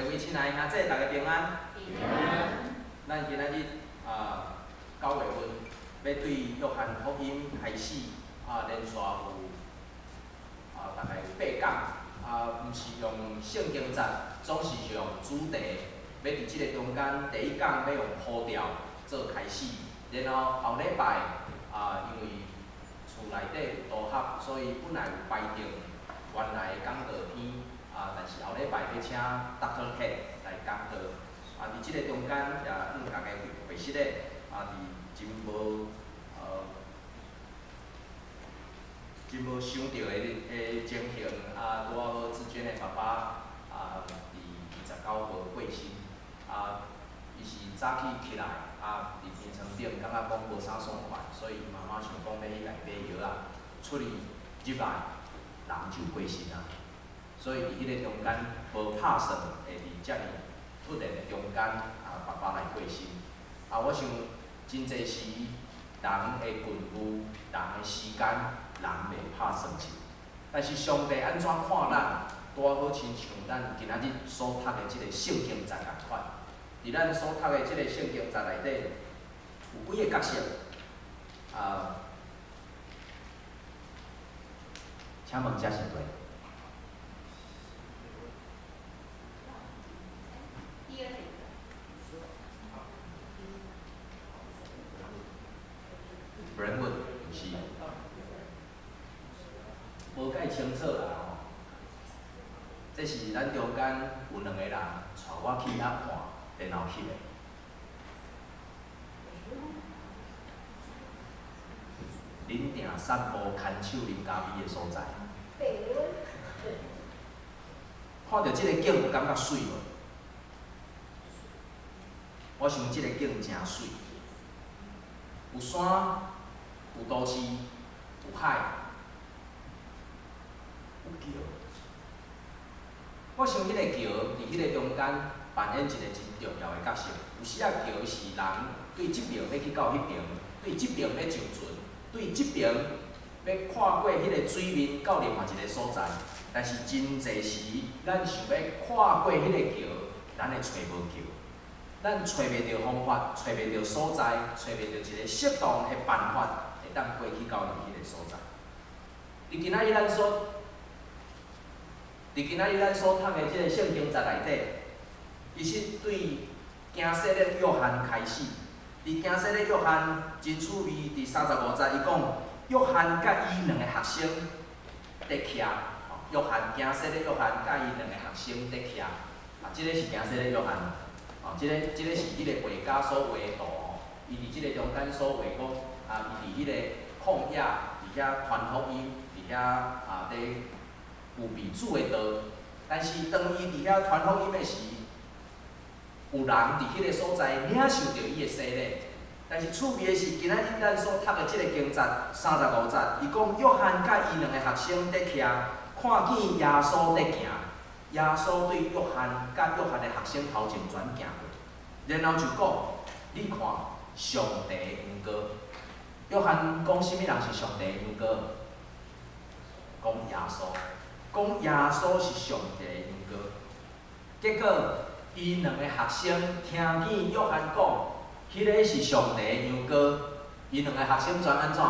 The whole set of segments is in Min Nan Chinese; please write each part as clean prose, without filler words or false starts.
各位親愛的兄弟，大家平安。平安。咱今仔日啊，9月份欲對約翰福音開始啊，連續有啊，大概有八講啊，毋是用聖經節，總是用主題。欲佇這个中間，第一講欲用呼召做開始，然後後禮拜啊，因為厝內底有多合，所以本來有排定原來的講道篇啊，但是後禮拜欲請 Dr. Ted 來講道。啊，佇這个中間也向大家會會室咧，啊，佇真無想著的情形，啊，拄仔好志娟的爸爸啊，佇29號過身，啊，伊是早起起來，啊，佇病床頂感覺講無啥爽快，所以伊媽媽想講欲去共伊買藥仔，出去入來，人就過身啊。所以佇彼个中間無拍算會佇遮爾突然的中間，啊，爸爸來過身。啊，我想真濟時人的近距，人的時間，人袂拍算計。但是上帝按怎看咱，拄仔好親像咱今仔日所讀的這个聖經節仝款。佇咱所讀的這个聖經節內底，有幾个角色？啊，請問這是對？第二個。 Brentwood 毋是，無介清楚啦吼。這是咱中間有兩个人帶我去遐看，然後翕的。恁定散步牽手啉咖啡的所在。看著這个景有感覺媠無？我想這个景誠媠，有山，有都市，有海，有橋。我想彼个橋佇彼个中間扮演一個真重要的角色。有時仔橋是人對這爿欲去到彼爿，對這爿欲上船，對這爿欲跨過彼个水面到另外一个所在。但是真濟時，咱想欲跨過彼个橋，咱會揣無橋，咱揣袂著方法，揣袂著所在，揣袂著一个適當的辦法，會當過去到彼个所在。佇今仔日咱所讀的這个聖經節內底，其實對驚洗禮約翰開始，佇驚洗禮約翰真趣味，佇35節，伊講約翰佮伊兩个學生佇徛，約翰驚洗禮約翰佮伊兩个學生佇徛，啊，這个是驚洗禮約翰，哦，這个是彼個畫家所畫的圖吼，伊佇這个中間所畫講，啊，伊佇彼个曠野，佇遐傳福音，佇遐啊，佇預備主的道，但是當伊佇遐傳福音的時，有人佇彼个所在領受著伊的洗禮。但是趣味的是，今仔日咱所讀的這个經節35節，伊講約翰佮伊兩个學生佇徛，看見耶穌佇行，耶穌對約翰佮約翰的學生頭前轉行過，然後就講：你看，上帝的羊羔。約翰講啥物人是上帝的羊羔？講耶穌，講耶穌是上帝的羊羔。結果，伊兩个學生聽見約翰講，彼个是上帝的羊羔，伊兩个學生全按怎？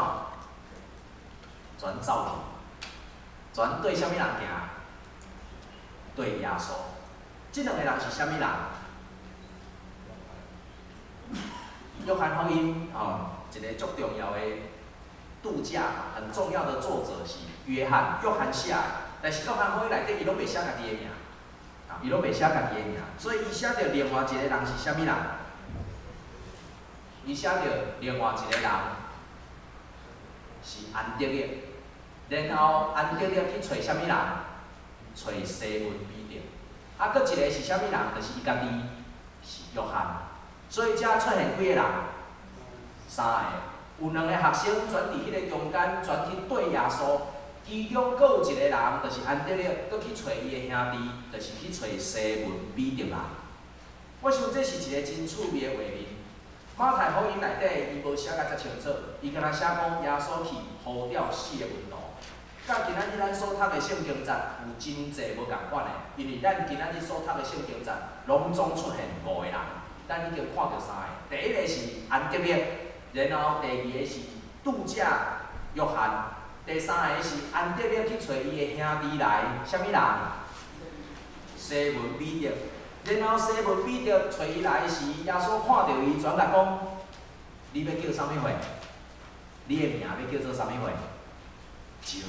全走去，全對啥物人行？對耶穌。這兩个人是啥物人？約翰福音吼，一个足重要的度假，很重要的作者是約翰，約翰寫的，但是約翰福音內底伊攏袂寫家己的名，啊，伊攏袂寫家己的名，所以伊寫著另外一个人是啥物人？伊寫著另外一個人是安德烈，然後安德烈去揣啥物人？揣西門彼得。啊，閣一個是啥物人？就是伊家己，是約翰。所以遮出現幾个人？三个。有兩個學生全佇彼个中間，全去對耶穌。其中閣有一個人，就是安德烈，閣去揣伊的兄弟，就是去揣西門彼得來。我想這是一個真趣味的畫面。馬太福音內底，伊無寫甲遮清楚，伊敢若寫講耶穌去呼召四个門徒，佮今仔日咱所讀的聖經節有真濟無仝款的，因為咱今仔日所讀的聖經節攏總出現五個人，咱已經看著三个。第一个是安德烈，然後第二个是拄者約翰，第三个是安德烈去揣伊的兄弟來，啥物人？西門彼得。然後西門彼得揣伊來時，耶穌看著伊，轉共講：你欲叫啥物貨？你的名欲叫做啥物貨？石磐。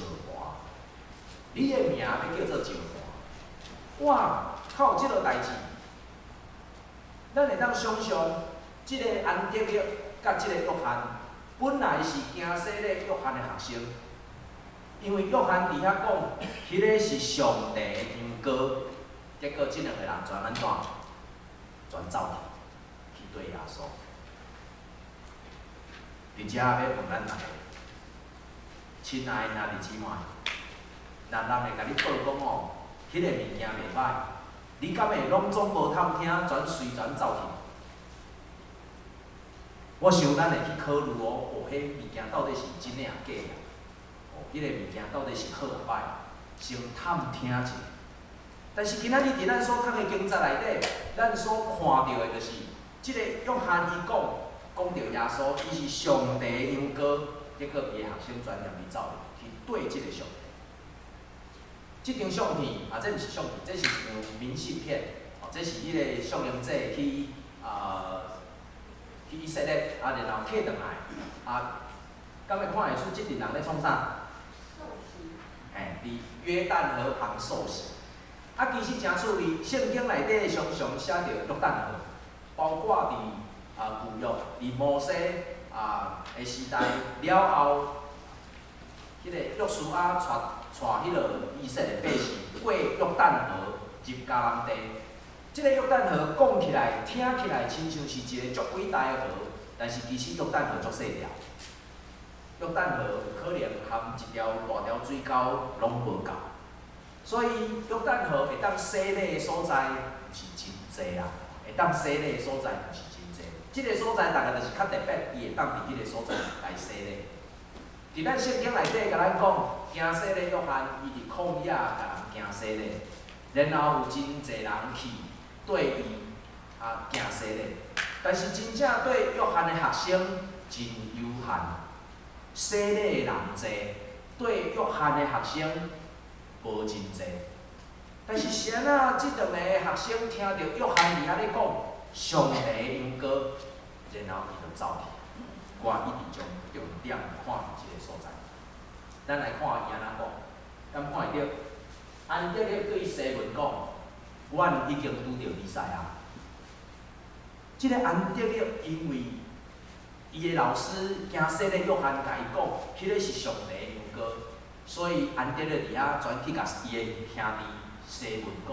你的名欲叫做石磐。哇！靠這个代誌，咱會當想像，這个安德烈佮這个約翰，本來是行洗禮約翰的學生，因為約翰佇遐講，彼个是上帝的羊羔，結果這兩个人全按怎？全走去，去綴耶穌。佇遮欲問咱逐个，親愛的兄弟姊妹，若人會共你報講哦，彼个物件袂䆀，你敢會攏總無探聽，全隨全走去？我想咱會去考慮哦，哦，彼物件到底是真的抑假的？哦，彼个物件到底是好抑䆀？先探聽一下。但是今仔日佇咱所讀的經節內底，咱所看著的就是，這个約翰伊講，講著耶穌，伊是上帝的羊羔，結果伊的學生全連伊走去綴這个上帝。這張相片啊，這毋是相片，這是一張明信片。哦，這是彼个宋英姐去以色列，啊，然後客轉來，啊，敢會看會出這陣人咧創啥？受洗。嘿，佇約旦河旁受洗。啊，其實誠趣味，聖經內底常常寫著約旦河，包括佇舊約，佇摩西的時代了後，彼个約書亞帶帶彼个以色列百姓過約旦河入迦南地。這个約旦河講起來、聽起來，親像是一个足偉大的河，但是其實約旦河足細條。約旦河有可能含一條大條水溝攏無夠，所以約旦河會當洗禮的所在毋是真濟啦，會當洗禮的所在毋是真濟。這个所在大概就是較特別，伊會當佇彼个所在來洗禮。佇咱聖經內底共咱講，行洗禮約翰，伊佇曠野共人行洗禮，然後有真濟人去綴伊行洗禮，但是真正綴約翰的學生真有限，洗禮的人濟，綴約翰的學生無真濟。但是是按怎這兩個學生聽著約翰佇遐咧講上帝的羊羔，然後伊就走去。我一直將重點看佇這个所在。咱來看伊按怎講，敢看會著？安德烈對西門講：阮已經拄著彌賽亞。這个安德烈因為伊的老師行洗禮約翰共伊講，彼个是上帝的羊羔，所以安德烈佇遐轉去共伊的兄弟西門講：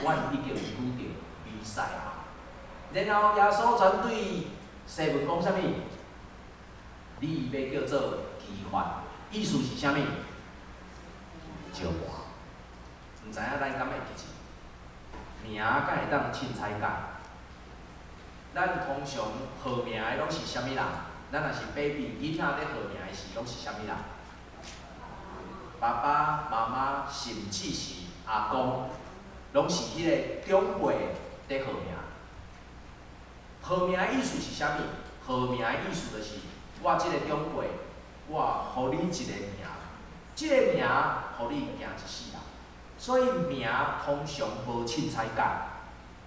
阮已經拄著彌賽亞。然後耶穌轉對西門講啥物？你欲叫做基法，意思是啥物？石磐。毋知影咱敢會記住？名敢會當凊彩改？咱通常號名的攏是啥物人？咱若是 baby 囡仔咧號名的時，攏是啥物人？爸爸媽媽，甚至是阿公，攏是彼个長輩佇號名。號名的意思是啥物？號名的意思就是，我這個長輩，我予你一个名，這个名予你行一世人。所以名通常無凊彩改，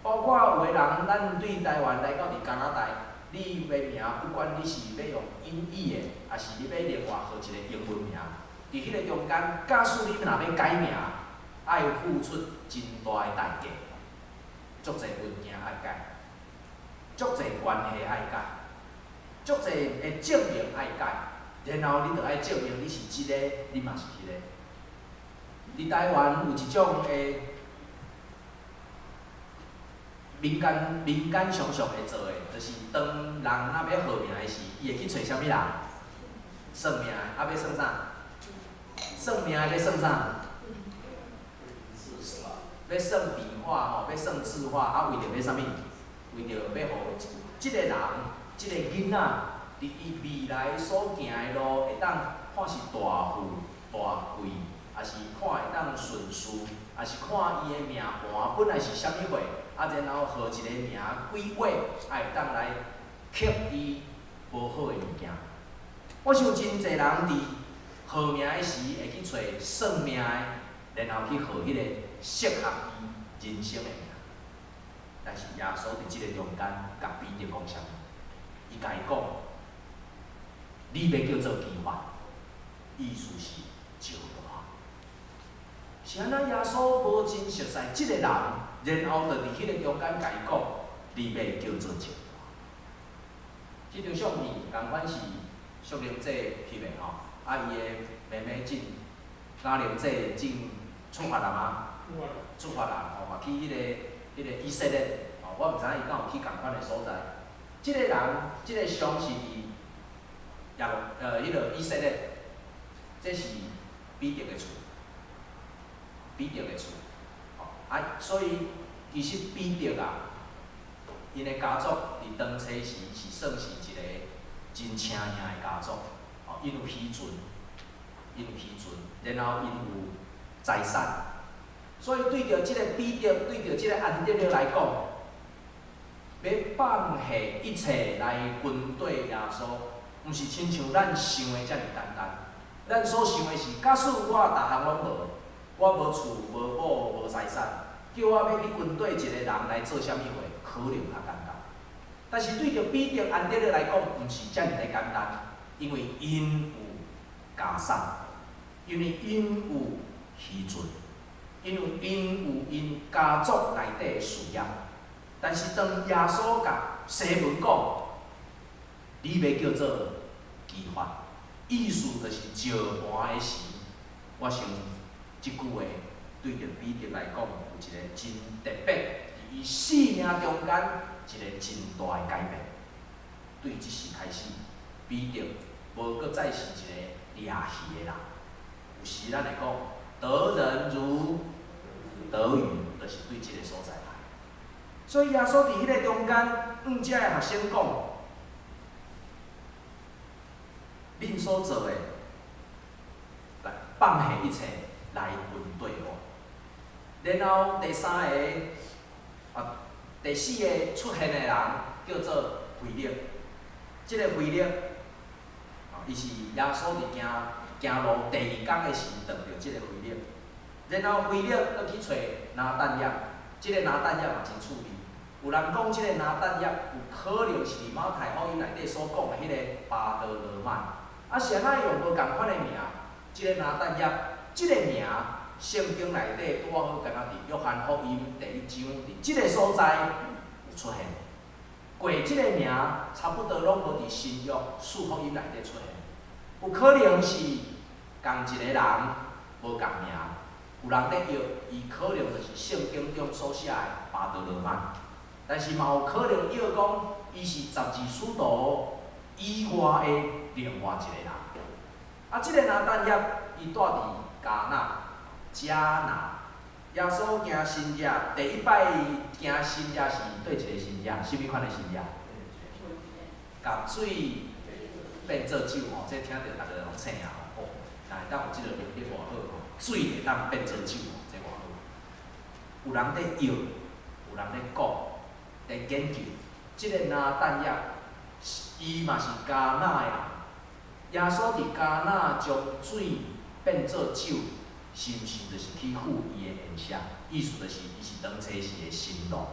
包括有的人，咱對台灣來到佇加拿大，你的名不管你是欲用英語的，抑是你欲另外號一個英文名，佇彼個中間，假使你若欲改名，愛付出真大的代價，足濟文件愛改，足濟關係愛改，足濟的證明愛改，然後你著愛證明你是這個，你嘛是彼個。佇台灣有一種的民間常常會做的，就是當人若欲號名的時，伊會去揣啥物人？算命的，啊欲算啥？算命的欲算啥？欲算筆畫吼，欲算字畫，啊為著欲啥物？為著欲予這个人、這个囡仔，佇伊未來所行的路，會當看是大富大貴，抑是看會當順序，抑是看伊的命盤本來是啥物貨，啊，然後號一個名幾畫，啊會當來克伊無好的物件。我想真濟人佇號名的時會去揣算命的，然後去號彼個適合伊人生的名。但是耶穌佇這个中間，共彼得講啥物？伊共伊講：你欲叫做磯法，意思是石盤。是按怎耶穌無真熟似這个人，然後就佇彼个中間共伊講：你欲叫做石盤。這張相片仝款是淑玲姐翕的吼，啊伊的妹妹進嘉玲姐進出發了嗎？出發啦，吼嘛去彼个以色列，吼，我毋知影伊敢有去仝款的所在。這个人，這个像是佇耶彼个以色列，這是彼得的厝，彼得的厝，吼啊，所以其實彼得啊，𪜶的家族佇當初時是算是一個真請名的家族，吼，𪜶有漁船，𪜶有漁船，然後𪜶有財產，所以對著這個彼得，對著這個安德烈來講，欲放下一切來跟綴耶穌，毋是親像咱想的遮爾簡單。咱所想的是，假使我逐項攏無，我無厝、無某、無財產，叫我欲去跟綴一個人來做啥物貨，可能較簡單。但是對著彼得、安德烈來講，毋是遮爾的簡單，因為𪜶有家產，因為𪜶有漁船，因為𪜶有𪜶家族內底的事業。但是當耶穌共西門講，你欲叫做磯法，意思就是石盤的時，我想這句話對著彼得來講，有一個真特別，佇伊生命中間一個真大的改變。對這時開始，彼得無閣再是一個掠魚的人。有時咱會講得人如得魚，就是對這個所在來。所以耶穌佇彼个中間，向遮的學生講：恁所做的，來放下一切來跟綴我。然後第三个啊，第四个出現的人叫做腓力。這个腓力，啊，伊是耶穌佇行行路第二工的時，遇著這个腓力。然後腓力閣去揣拿但業，這个拿但業嘛真趣味。有人講這个拿但業有可能是佇馬太福音內底所講的彼個巴多羅買。啊，是按怎用無仝款的名？這个拿但業，這个名聖經內底拄仔好敢若佇約翰福音第一章佇這个所在有出現。過這個名差不多攏無佇新約四福音內底出現。有可能是仝一個人無仝名，有人咧臆伊可能就是聖經中所寫的巴多羅買，但是嘛有可能臆講伊是十二使徒以外的另外一個人。啊，這個拿但業伊蹛佇迦拿，迦拿。耶穌行神跡，第一擺行神跡是佗一個神跡？啥物款的神跡？共水變做酒吼，這聽著逐个攏醒啊吼！哦，若會當有這个能力偌好吼，水會當變做酒吼，這偌好。有人咧臆，有人咧講，咧研究，這个拿但業，伊嘛是迦拿的人。耶穌佇迦拿將水變做酒，是毋是就是去赴伊的宴席？意思就是伊是當初時的新郎。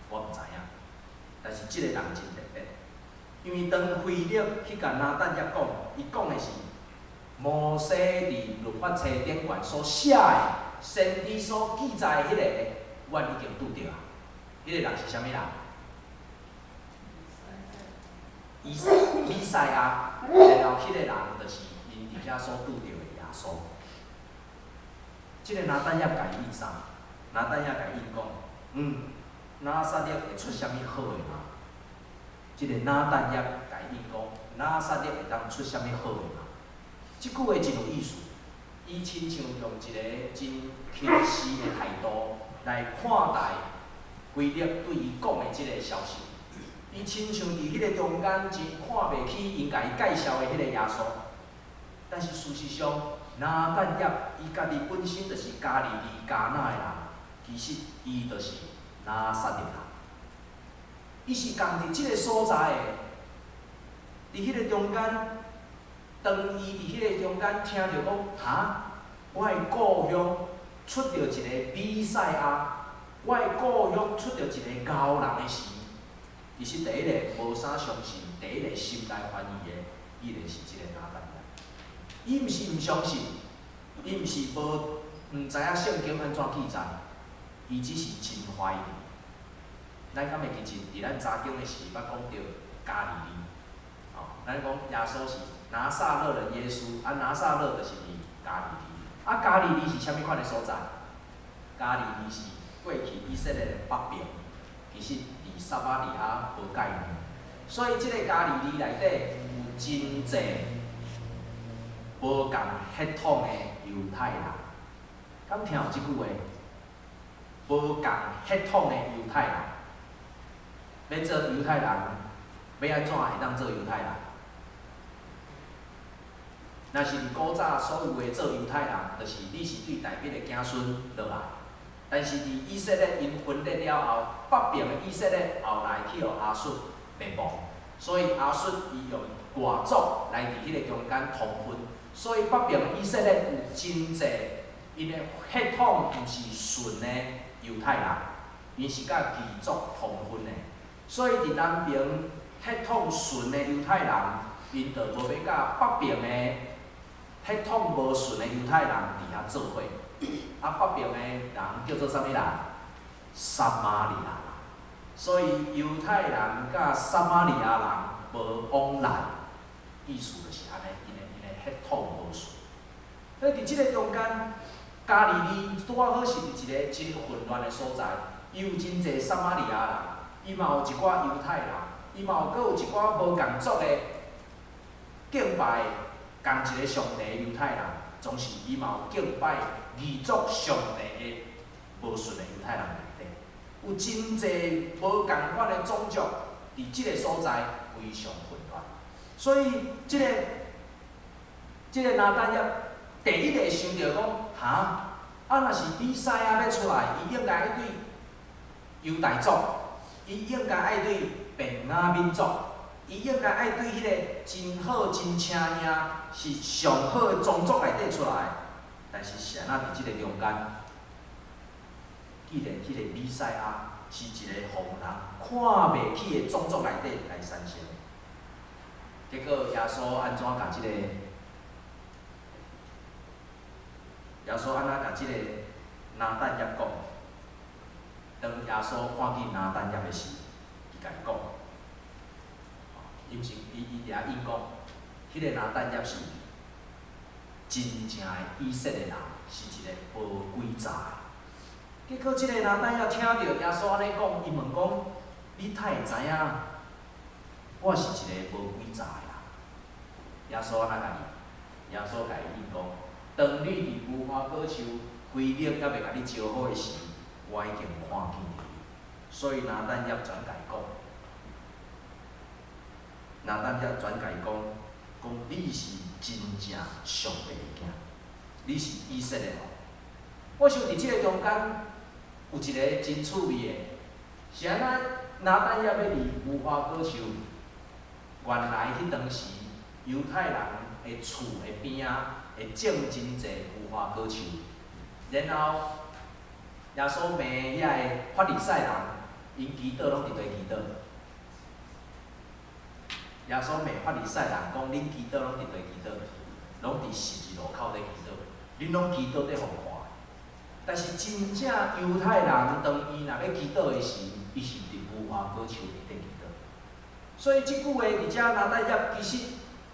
我毋知影，但是這个人真特別，因為當腓力去共拿但業講，伊講的是摩西佇律法冊頂懸所寫的，先知所記載的彼個，阮已經拄著啊。彼個人是啥物人？以彌賽亞，然後彼個人就是𪜶佇遐所拄著的耶穌。這個拿但業共伊應啥？拿但業共伊講，拿撒勒會出啥物好的嗎？這個拿但業共伊講，拿撒勒會當出啥物好的嗎？這句話真有意思，伊親像用一個真輕視的態度來看待腓力對伊講的這個消息。伊親像佇彼個中間真看袂起𪜶共伊介紹的彼個耶穌。但是事實上，拿但業伊家己本身就是加利利迦拿的人，其實伊就是拿撒勒人。伊是仝佇這个所在的，佇彼个中間，當伊佇彼个中間聽著講，哈，我的故鄉出著一个彌賽亞，我的故鄉出著一个高人的時，其實第一个無啥相信，第一个心內懷疑的，依然是這个拿但業。伊毋是毋相信，伊毋是無毋知影聖經按怎記載，伊只是真懷疑。咱敢會記得，佇咱查經的時，捌講著加利利，吼，咱講耶穌是拿撒勒人耶穌，啊，拿撒勒就是佇加利利，啊，加利利是啥物款的所在？加利利是過去以色列的北邊，其實佇撒瑪利亞無界遠，所以這个加利利內底有真濟無仝血統的猶太人。敢聽有這句話？無仝血統的猶太人，欲做猶太人，欲按怎會當做猶太人？若是佇古早所有的做猶太人，就是你是對大衛的子孫落來。但是佇以色列𪜶分裂了後，北邊的以色列後來去予亞述滅亡，所以亞述伊用外族來佇彼個中間通婚，所以北邊的以色列有真濟𪜶的血統毋是純的猶太人，𪜶是佮異族通婚的，所以佇南邊血統純的猶太人，𪜶就無欲佮北邊的血統無純的猶太人佇遐做伙。啊，北邊的人叫做啥物人？撒瑪利亞人。所以猶太人佮撒瑪利亞人無往來，意思就是按呢，𪜶的血統無純。所以佇這个中間，加利利拄仔好是佇一个真混亂的所在，伊有真濟撒瑪利亞人，伊嘛有一寡猶太人，伊嘛有閣有一寡無仝族的敬拜仝一个上帝的猶太人，總是伊嘛有敬拜異族上帝的無純的猶太人內底，有真濟無仝款的種族佇這个所在非常混亂，所以這个拿但業第一个想著講，哈，啊若是彌賽亞欲出來，伊應該愛對猶大族，伊應該愛對便雅憫族，伊應該愛對彼个真好、真請贏、是上好的種族內底出來。但是是按怎佇這个中間，既然彼個彌賽亞是一个予人看袂起的種族內底來產生，結果耶穌按怎共這个？耶穌按怎共這个拿但業講？當耶穌看見拿但業的時，伊共伊講，伊毋是伊伊佇遐應講，彼个拿但業是真正的以色列人，是一个無詭詐的。結果，這个拿但業聽著耶穌按呢講，伊問講：你呾會知影，我是一個無詭詐的人？耶穌按怎共伊？耶穌共伊應講：當你佇無花果樹腓力猶未共你招呼的時，我已經看見你。所以拿但業轉共伊講，拿但業轉共伊講，講你是真正上帝的囝，你是以色列王。我想佇這个中間有一个真趣味的，是按怎拿但業欲佇無花果樹，原來彼當時猶太人的厝的邊仔會種真濟無花果樹，然後耶穌罵遐个法利賽人，𪜶祈禱攏佇佗祈禱？耶穌罵法利賽人講：恁祈禱攏佇佗祈禱？攏佇十字路口咧祈禱，恁攏祈禱佇予看。但是真正猶太人當伊若欲祈禱的時，伊是佇無花果樹內底祈禱。所以這句話佇遮拿但業，其實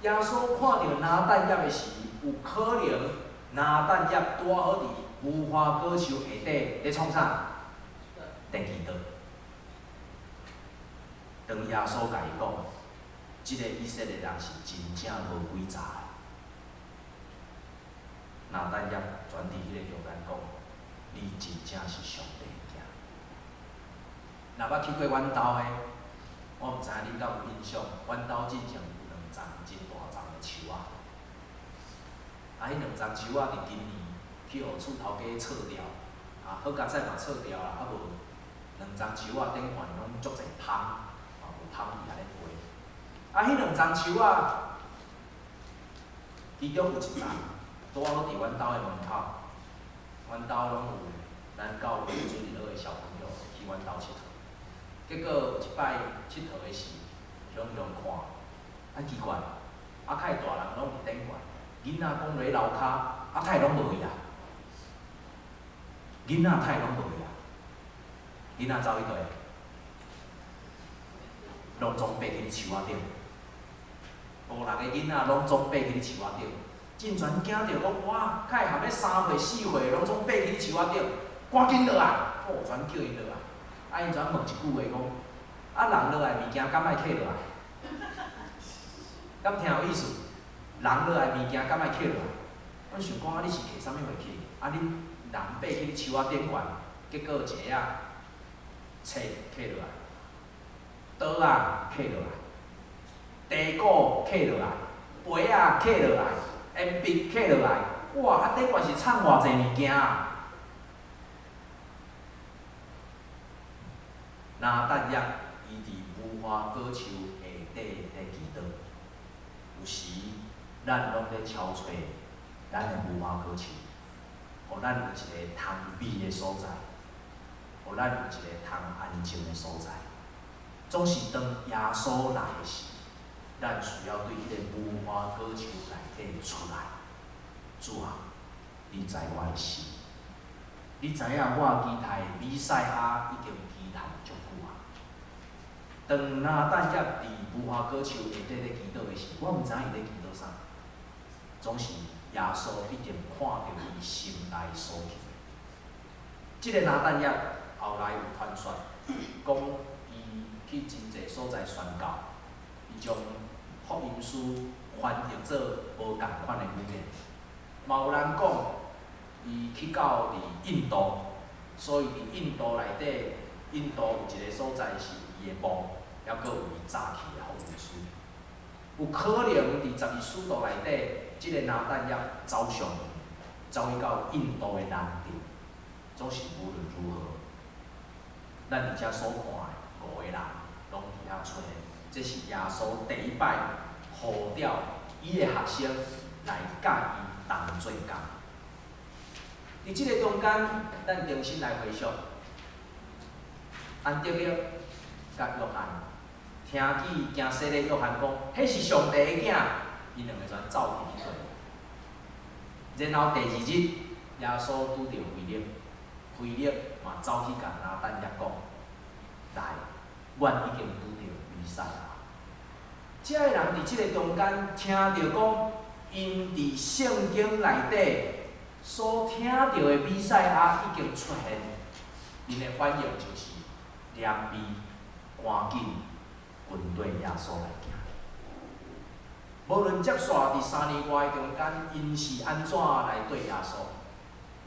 耶穌看著拿但業的時，有可能拿但業拄好佇無花果樹下底咧創啥？佇祈禱。當耶穌共伊講，這个以色列人是真正無詭詐的。拿但業轉佇彼個中間講，你真正是上帝的囝。若捌去過阮兜的，我毋知影恁敢有印象，阮兜進前有兩叢真大叢的樹仔。啊，彼兩欉樹仔佇今年去予厝頭家拆掉，啊，好佳哉嘛拆掉啦，啊無兩欉樹仔頂懸攏足濟蜂，啊，有蜂佇遐咧飛。啊，彼兩欉樹仔，其中有一欉拄仔好佇阮兜的門口，阮兜攏有咱教會主日學的小朋友去阮兜𨑨迌，結果有一擺𨑨迌的時，雄雄看，啊奇怪，啊較大人攏佇頂懸，囡仔講咧樓跤，啊太攏無去啊，囡仔太攏無去啊，囡仔走去佗？攏總爬去樹仔頂，五六個囡仔攏總爬去樹仔頂，進全驚著講哇，較會含咧3歲4歲，攏總爬去樹仔頂，趕緊落來，哦，全叫𪜶落來，啊𪜶全問一句話講，啊人落來物件敢愛揢落來？敢聽有意思？人落來物件敢愛揢落來？阮想講啊，你是揢啥物貨去？啊，恁人爬去樹仔頂懸，結果一下仔冊揢落來，桌仔揢落來，茶壺揢落來，杯仔揢落來，鉛筆揢落來，哇！啊頂懸是藏偌濟物件啊！拿但業伊佇無花果樹下底咧祈禱，有時咱攏咧敲揣咱的無花果樹，予咱有一个通避的所在，予咱有一个通安靜的所在。總是當耶穌來的時，咱需要對彼个無花果樹內底出來。主啊，你知我的心，你知影我期待彌賽亞已經期待足久啊。當拿但業佇無花果樹下底咧祈禱的時，我毋知影伊咧祈禱啥，總是耶穌一定看著伊心內所求。這个拿但業後來有傳說，講伊去真濟所在宣教，伊將福音書翻譯做無仝款的語言。嘛有人講，伊去到佇印度，所以佇印度內底，印度有一個所在是伊的墓，猶閣有伊早期的福音書。有可能佇十二使徒內底，這个拿但業走上，走去到印度的南邊。總是無論如何，咱佇遮所看的五個人攏佇遐出現，這是耶穌第一擺呼召伊的學生來佮伊同做工。佇這个中間，咱重新來回想，安德烈佮約翰聽見行洗禮約翰講，彼是上帝的囝，𪜶兩个全走去去。然後第二日，耶穌拄著腓力，腓力嘛走去共拿但業講，來，阮已經拄著彌賽亞。這个人佇這个中間聽著講，𪜶佇聖經內底所聽著的彌賽亞已經出現，𪜶的反應就是憐悲，趕緊跟綴耶穌來行。無論接續佇3年外中間，𪜶是按怎來對耶穌？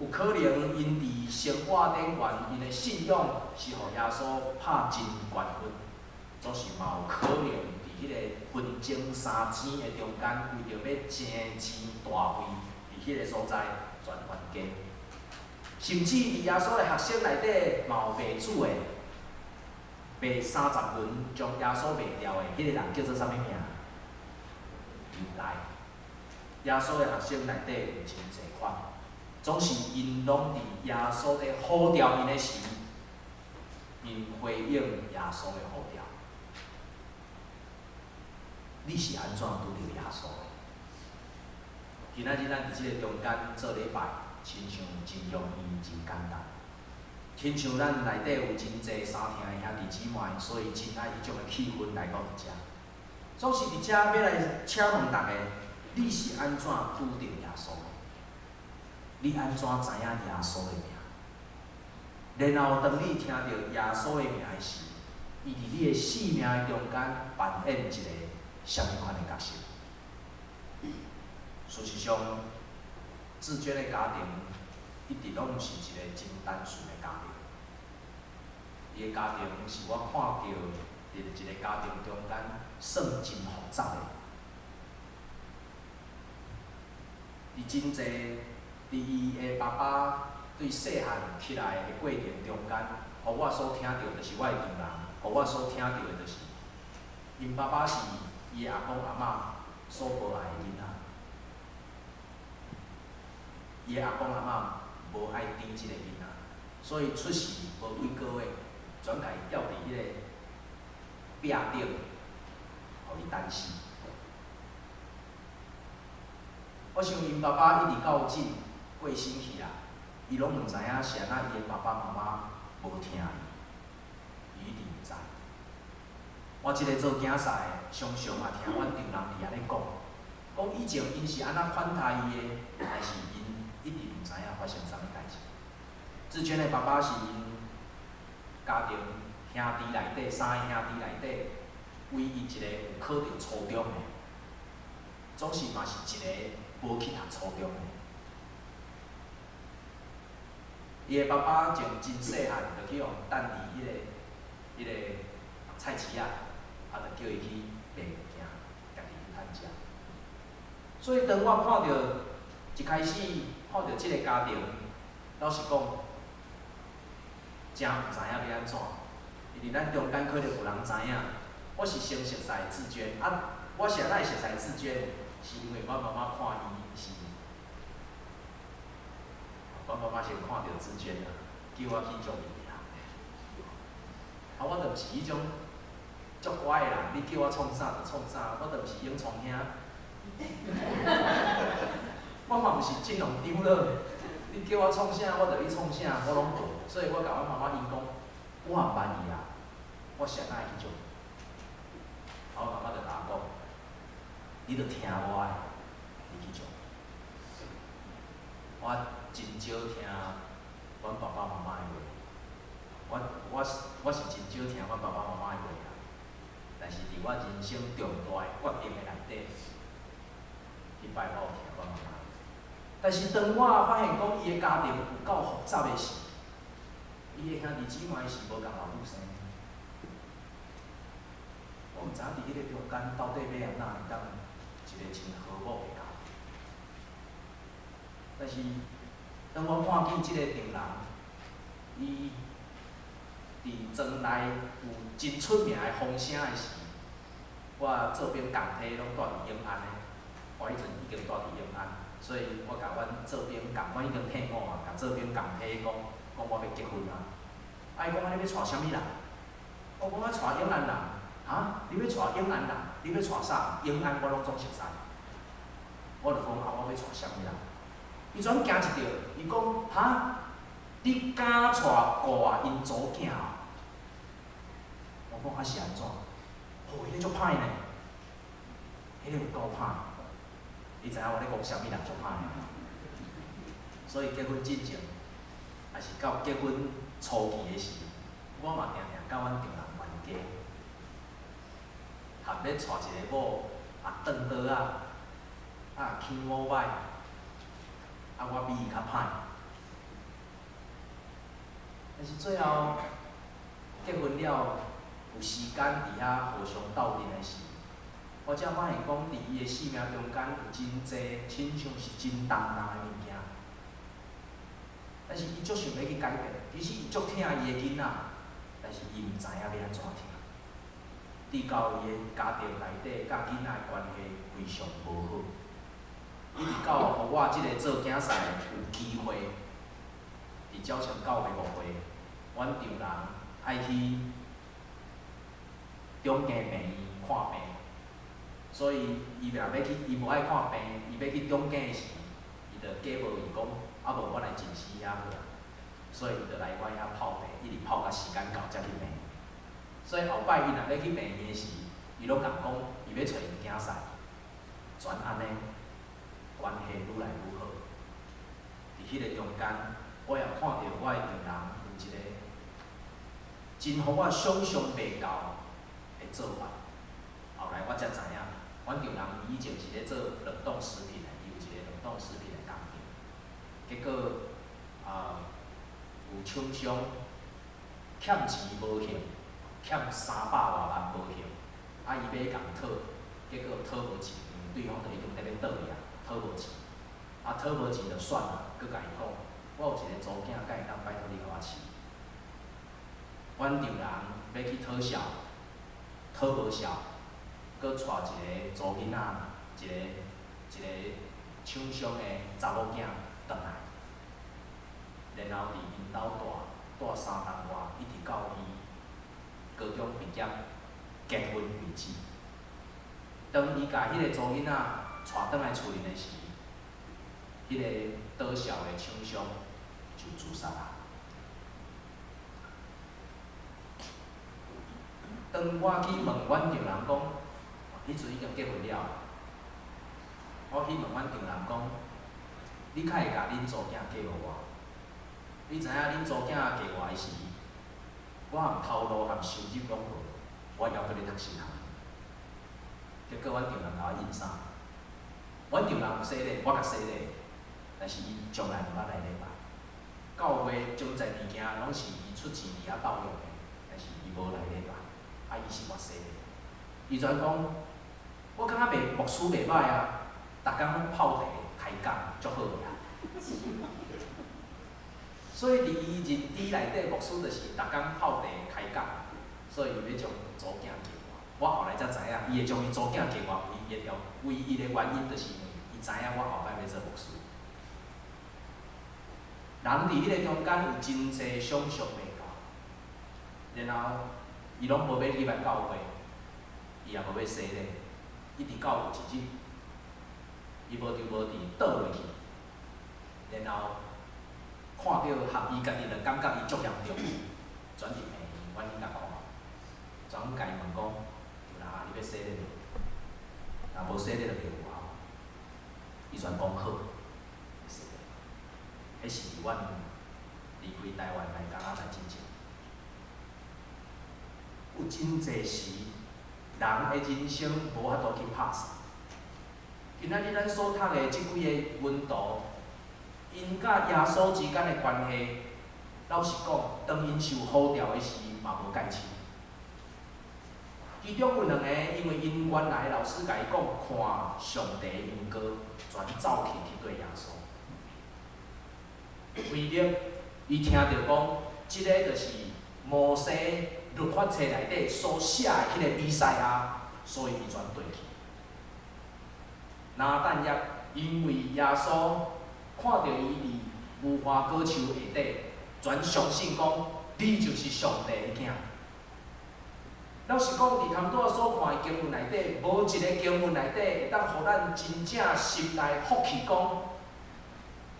有可能𪜶佇生活頂懸，𪜶的信仰是予耶穌拍真懸分，總是嘛有可能佇彼個紛爭三錢的中間，為著欲爭錢大位，佇彼個所在全冤家。甚至佇耶穌的學生內底，嘛有賣主的，賣30銀將耶穌賣掉的，彼個人叫做啥物名？猶大。耶穌的學生內底有真濟款，總是𪜶攏佇耶穌咧呼召𪜶的時，𪜶回應耶穌的呼召。你是按怎拄著耶穌的？今仔日咱佇這个中間做禮拜，親像真容易、真簡單。親像咱內底有真濟三聽的兄弟姊妹，所以真愛彼種的氣氛來到佇遮。總是佇遮欲來請問逐家，你是按怎拄著耶穌的？你按怎知影耶穌的名？然後當你聽著耶穌的名的時，伊佇你的生命的中間扮演一個啥物款的角色？事實上，志娟的家庭一直攏毋是一個真單純的家庭。伊的家庭是我看著佇一個家庭中間算真複雜的。伫真濟佇伊的爸爸對細漢起來的過程中間，予我所聽著，就是我的丈人，予我所聽著的，就是𪜶爸爸是伊的阿公阿嬤所無愛的囡仔，伊的阿公阿嬤無愛甜這个囡仔，所以出世無幾個月，轉共伊吊佇彼个壁頂，予伊等死。我想𪜶爸爸一直到今過身去啊，伊攏毋知影是按怎伊的爸爸媽媽無疼伊，伊一直毋知。我這個做囝婿的，常常嘛聽阮丈人佇遐咧講，講以前𪜶是按怎款待伊的，但是𪜶一直毋知影發生啥物代誌。志娟的爸爸是𪜶家庭兄弟內底三個兄弟內底唯一一個有考著初中的，總是嘛是一個無去讀初中的。伊的爸爸從真細漢就去予擲佇彼个菜市仔，啊，就叫伊去賣物件，家己去趁食。所以當我看著一開始看著這個家庭，老實講，誠毋知影欲按怎，因為咱中間可能有人知影，我是先熟似志娟，啊，我是按怎會熟似志娟，是因為我媽媽看伊是，我媽媽先看著志娟啊，叫我去祝伊啦。啊，我就毋是彼種足乖的人，你叫我創啥就創啥，我就毋是永創兄。我嘛毋是振龍長老，你叫我創啥，我就去創啥，我攏無。所以我共阮媽媽𪜶講，我毋捌伊啊，我是按怎會去祝？啊，我媽媽就共我講，你著聽我的，你去祝。我真少聽阮爸爸媽媽的話，我是真少聽阮爸爸媽媽的話啊。但是佇我人生重大的決定的內底，彼擺我有聽阮媽媽。但是當我發現講伊的家庭有夠複雜的時，伊的兄弟姊妹是無仝老母生的。我毋知影佇彼個中間到底欲按怎會當一個真和睦的家庭。但是當我看見這個丈人，伊佇莊內有真出名的風聲的時，我做兵仝體攏蹛佇永安的，我彼陣已經蹛佇永安，所以我共阮做兵仝，阮已經退伍啊，共做兵仝體講，講我欲結婚啊。啊，伊講啊，你欲娶啥物人？我講我娶永安人。哈？你欲娶永安人？你欲娶啥？永安我攏總熟似。我就講啊，我欲娶啥物人？伊轉驚一著，伊講哈？你敢娶顧啊𪜶查某囝哦？我講啊是按怎？吼，彼個足歹呢，彼個有夠歹。你知影我咧講啥物人足歹？所以結婚進前，抑是到結婚初期的時，我嘛定定佮阮丈人冤家，含欲娶一個某，啊斷刀仔，啊起某歹，啊我比伊較歹。但是最後結婚了，有時間佇遐互相鬥陣的時，我才發現講，佇伊的生命中間有真濟親像是真重重的物件，但是伊足想欲去改變，其實伊足疼伊的囡仔，但是伊毋知影欲按怎疼。直到伊的家庭內底，佮囡仔的關係非常無好，一直到予我這個做囝婿的有機會，佇鳥松教會牧會，阮丈人愛去中正病院看病，所以伊若欲去，伊無愛看病，伊欲去中正的時，伊就假無伊講，啊無我來靜思遐好啊，所以伊就來阮遐泡茶，一直泡到時間到才去病院。所以後擺伊若欲去病院的時，伊攏共講，伊欲揣𪜶囝婿，轉按呢，關係愈來愈好。佇彼個中間，我也看著我的丈人有一個真予我想象袂到的做法。後來我才知影，阮丈人伊以前是咧做冷凍食品的，伊有一個冷凍食品的工廠。結果啊，有廠商欠錢無還，欠300外萬無還，啊伊欲共討，結果討無錢，因為對方就已經佇咧欲倒去啊，討無錢。啊，討無錢就算啦，閣共伊講，我有一个查某囝，敢會當拜託你予我飼？阮丈人欲去討孝，討無孝，閣帶一个查某囡仔，一个一个廠商的查某囝轉來，然後佇𪜶兜蹛蹛3冬外，一直到伊高中畢業結婚為止。當伊共彼个查某囡仔帶轉來厝裡的時，彼個倒數的廠商就自殺啊。當我去問阮丈人講，彼陣已經結婚了，我去問阮丈人講，你較會共恁查某囝嫁予我？你知影恁查某囝嫁我的時，我含頭路含收入攏無，我猶閣咧讀神學。結果阮丈人共我應啥？阮丈人有洗禮，我較洗禮，但是伊從來毋捌來禮拜。教會將濟物件攏是伊出錢佇遐鬥用的，但是伊無來禮拜。啊，伊是活洗禮。伊全講，我感覺袂牧師袂歹啊，逐工攏泡茶開講，足好的啊。所以佇伊認知內底，牧師就是逐工泡茶開講，所以伊欲將查某囝嫁我。我後來才知影，伊會將伊查某囝嫁我，唯一的唯一的原因，就是因為伊知影我後擺欲做牧師。人佇彼个中間有真濟想像袂到，然後伊攏無欲入來教會，伊也無欲洗禮，一直到有一日，伊無就無佇倒落去，然後看著合伊家己就感覺伊足嚴重，轉入病院，阮去共看，專共伊問講，丈人啊，你欲洗禮無？若無洗禮就袂有啊。伊全講好，洗禮。彼是阮離開台灣來加拿大進前，有真濟時，人的人生無法度去拍算。今仔日咱所讀的這幾个門徒，𪜶佮耶穌之間的關係，老實講，當𪜶受呼召的時，嘛無蓋深。其中有兩個，因為𪜶原來老師共伊講，看上帝榮光，全走去去綴耶穌。腓力，伊聽著講，這个就是摩西律法冊內底所寫的彼个彌賽亞，所以伊全綴去。拿但業因為耶穌看著伊佇無花果樹下底，全相信講，你就是上帝的囝。老實講，佇頭拄仔所看的經文內底，無一个經文內底會當予咱真正心內服氣講，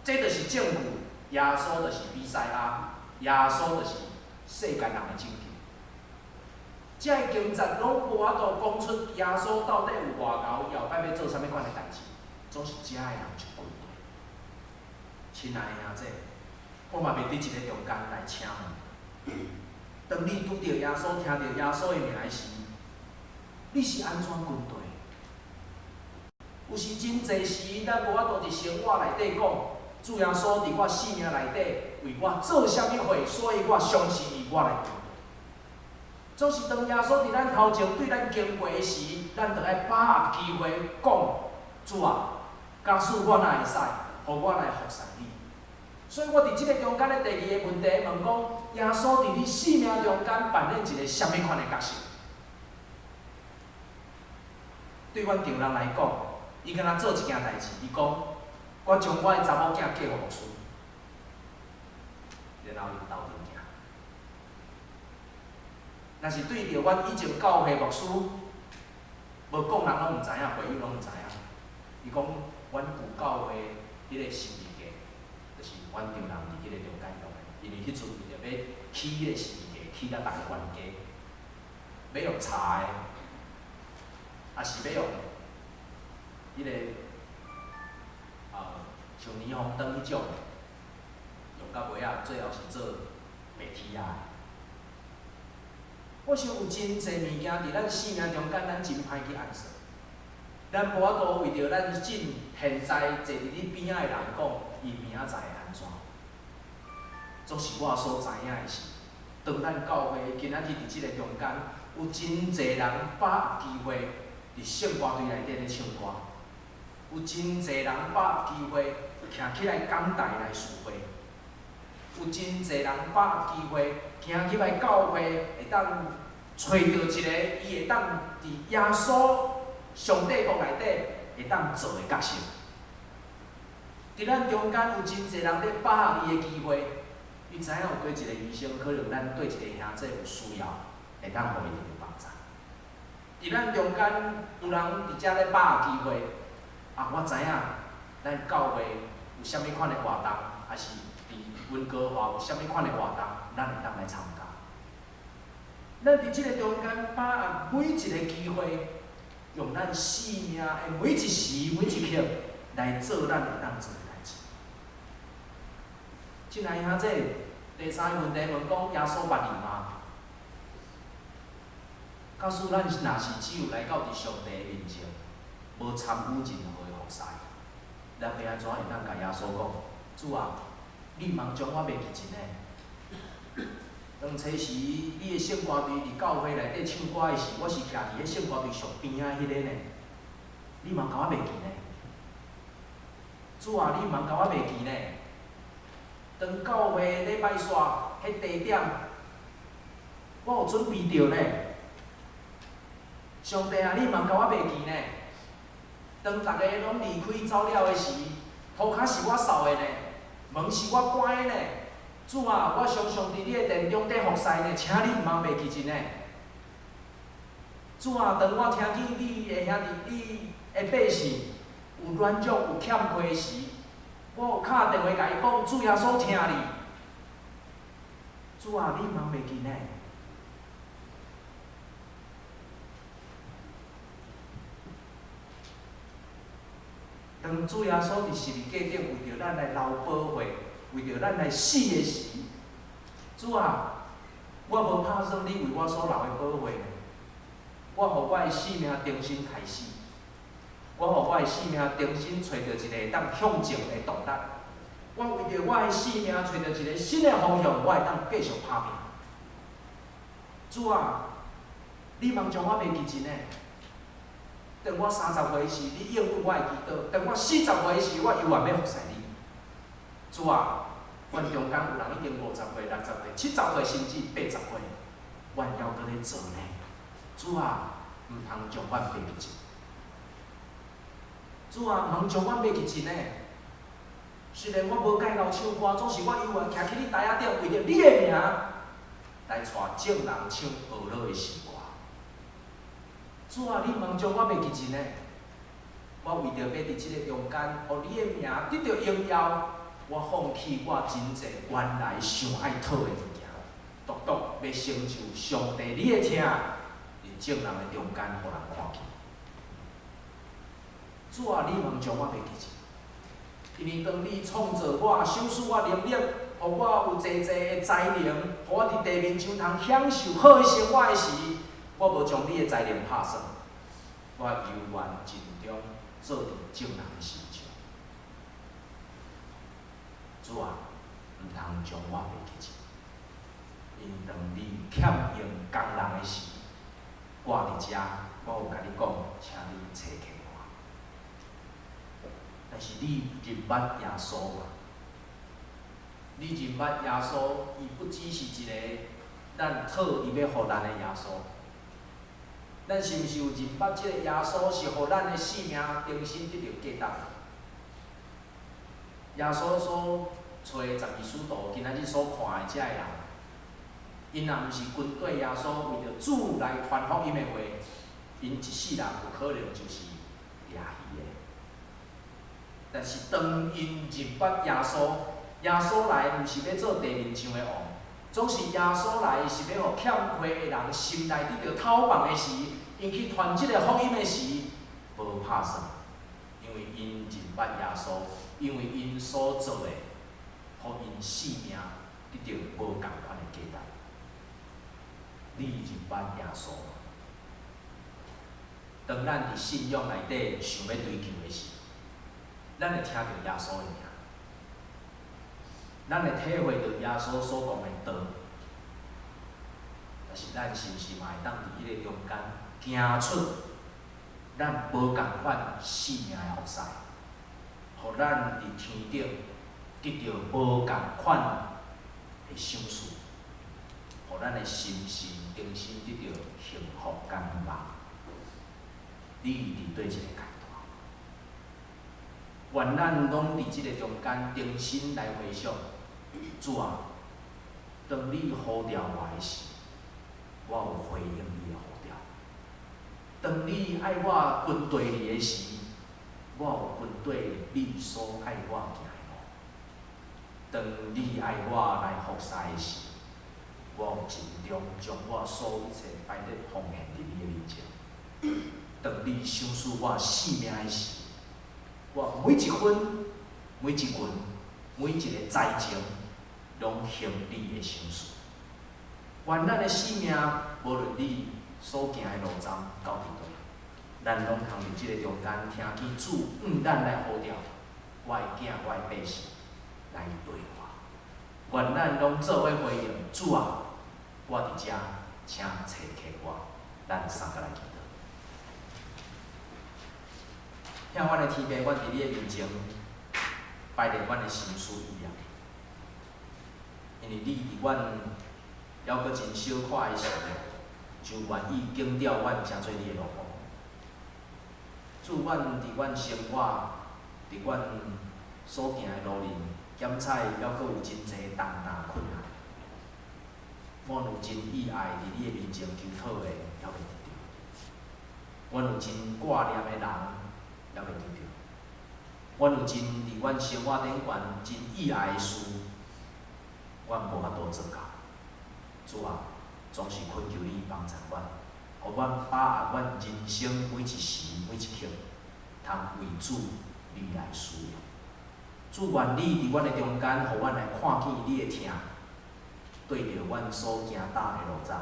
這就是證據，耶穌就是彌賽亞，耶穌就是世間人的拯救。這个經節攏無法度講出耶穌到底有偌𠢕，伊後擺欲做啥物款的代誌，總是遮的人就歸對。親愛的兄弟，我嘛欲佇這个中間來請問：當你拄著耶穌、聽著耶穌的名時，你是按怎跟隨？有時真濟時，咱無法度佇生活內底講，主耶穌佇我生命內底為我做啥物貨，所以我相信伊，我來跟隨。總是當耶穌佇咱頭前對咱經過的時，咱著愛把握機會講：主啊，假使我若會使，予我來服侍你。所以我佇這个中間的第二个問題問講：耶穌佇你生命中間扮演一个啥物款的角色？對阮丈人來講，伊敢若做一件代誌，伊講：我將我的查某囝嫁予牧師，然後伊鬥陣行。若是對著阮以前教會牧師，無講人攏毋知影，會友攏毋知影。伊講，阮舊教會彼个十字架，就是阮丈人佇彼个中間用的，因為彼陣為著欲起彼个十字架，起甲逐个冤家，欲用柴的，抑是欲用彼个像霓虹燈彼種的，用到尾仔，最後是做白鐵仔的。我想有真濟物件佇咱生命中間，咱真歹去按算。咱無法度為著咱進現在坐佇你邊仔的人講，伊明仔載會按怎？總是我所知影的是，當咱教會今仔日佇這个中間，有真濟人把握機會佇聖歌隊內底咧唱歌，有真濟人把握機會徛起來講台來聚會，有真濟人把握機會行入來教會，會當揣著一个伊會當佇耶穌上帝國內底會當做的角色。佇咱中間有真濟人咧把握伊的機會，伊知影有佗一个醫生，可能咱對一个兄弟有需要，會當予伊得著幫助。佇咱中間有人佇遮咧把握機會，啊，我知影咱教會有啥物款的活動，抑是佇溫哥華有啥物款的活動，咱會當來參加。咱佇這个中間把握每一个機會，用咱生命的每一時每一刻來做咱會當做的代誌。親愛兄弟，第三个問題問講耶穌捌你嗎？假使咱若是只有來到佇上帝的面前，無參與任何的服侍，咱欲按怎會當共耶穌講？主啊，你毋通將我袂記真呢？當初時你的聖歌隊佇教會內底唱歌的時，我是徛佇彼聖歌隊上邊仔彼個呢。你毋通共我袂記呢？主啊，你毋通共我袂記呢？當教會禮拜煞彼地點，我有準備著呢。上帝啊，你毋通共我袂記呢？當逐家攏離開走了的時，塗跤是我掃的呢，門是我關的呢。主啊，我常常佇你的殿中底服侍呢，請你毋通袂記真呢。主啊，當我聽見你的兄弟、你的百姓有軟弱、有欠缺時，我有敲電話共伊講，主耶穌疼你。主啊，你毋通袂記呢。當主耶穌佇十字架頂為著咱來流寶血，為著咱來死的時，主啊，我無拍算你為我所流的寶血呢。我予我的生命重新開始，我予我的生命重新揣著一個會當向前的動力。我為著我的生命揣著一個新的方向，我會當繼續拍拚。主啊，你茫將我袂記真呢？當我30歲時，你應允我的祈禱；當我40歲時，我猶原欲服侍你。主啊，阮中間有人已經50歲、60歲、70歲，甚至80歲，阮猶閣咧做呢。主啊，毋通將阮袂記真。主啊，毋通將阮袂記真呢。雖然我無介𠢕唱歌，總是我猶原徛起你台仔頂，為著你的名來帶眾人唱呵咾的詩歌。主啊，你毋通將我袂記真呢。我為著欲佇這个中間，予你的名得著榮耀，我放棄我真濟原來想愛討的物件，獨獨欲成就上帝你的疼，佇眾人的中間，予人看見。主啊，你毋通將我袂記真。因為當你創造我、賞賜我能力，予我有濟濟的才能，予我佇地面上通享受好的生活的時，我無將你的才能拍算，我猶原盡忠做佇眾人的身上。主啊，毋通將我袂記真。因當你欠用工人的時，我佇遮，我有共你講，請你揣客我。但是你認捌耶穌嗎？你認捌耶穌，伊不只是一个咱討伊欲予咱的耶穌。咱是毋是有認捌這个耶穌是予咱的生命重新得著價值？耶穌所揣的12使徒，今仔日所看的這个人，𪜶若毋是跟綴耶穌為著主來傳福音的話，𪜶一世人有可能就是掠魚的。但是當𪜶認捌耶穌，耶穌來毋是欲做地面上的王，總是耶穌來是欲予欠缺的人心內得著透放的時，𪜶去傳這个福音的時，無拍算，因為𪜶認捌耶穌，因為𪜶所做的，予𪜶性命得著無仝款的價值。你認捌耶穌嗎？當咱佇信仰內底想欲追求的時，咱會聽著耶穌的名，咱會體會著耶穌所講的道。但是咱是毋是嘛會當佇彼个中間行出咱無仝款生命的服侍？予咱佇天頂得著無仝款的賞賜，予咱的心神重新得著幸福佮希望。你佇佗一個階段？願咱攏佇這个中間重新來回想，主啊，當你呼召我的時，我有回應你的呼召；當你愛我跟綴你的時，我有跟綴你所愛我行的路；當你愛我來服侍的時，我有盡忠將我所有一切擺咧奉獻佇你的面前。當你賞賜我性命的時，我每一分、每一分、每一个才情，攏行你的賞賜。願咱的生命，無論你所行的路程到佇佗，咱攏通佇這个中間聽見主向咱來呼召，我的囝，我的百姓來綴我。願咱攏做伙回應，主啊，我佇遮，請差遣我。咱三個來祈禱。向阮的天父，阮佇你的面前擺列阮的心思意念，因為你佇阮猶閣真小可的時，就願意揀調阮成做你的奴僕。主，阮佇阮生活，佇阮所行的路裡，檢採猶閣有真濟重擔困難。阮有真意愛佇你的面前求討的，猶未得著。阮有真掛念的人，猶未得著。阮有真佇阮生活頂懸真意愛的事，阮無法度做到。主啊，總是懇求你幫贊阮，予阮把握阮人生每一時每一刻，通為主你來使用。主，願你佇阮的中間，予阮來看見你的疼，對著阮所行踏的路程，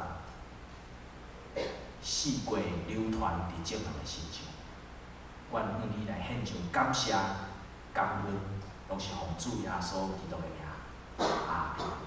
四界流傳佇眾人的身上。阮向你來獻上感謝、感恩，攏是奉主耶穌基督的名。阿們。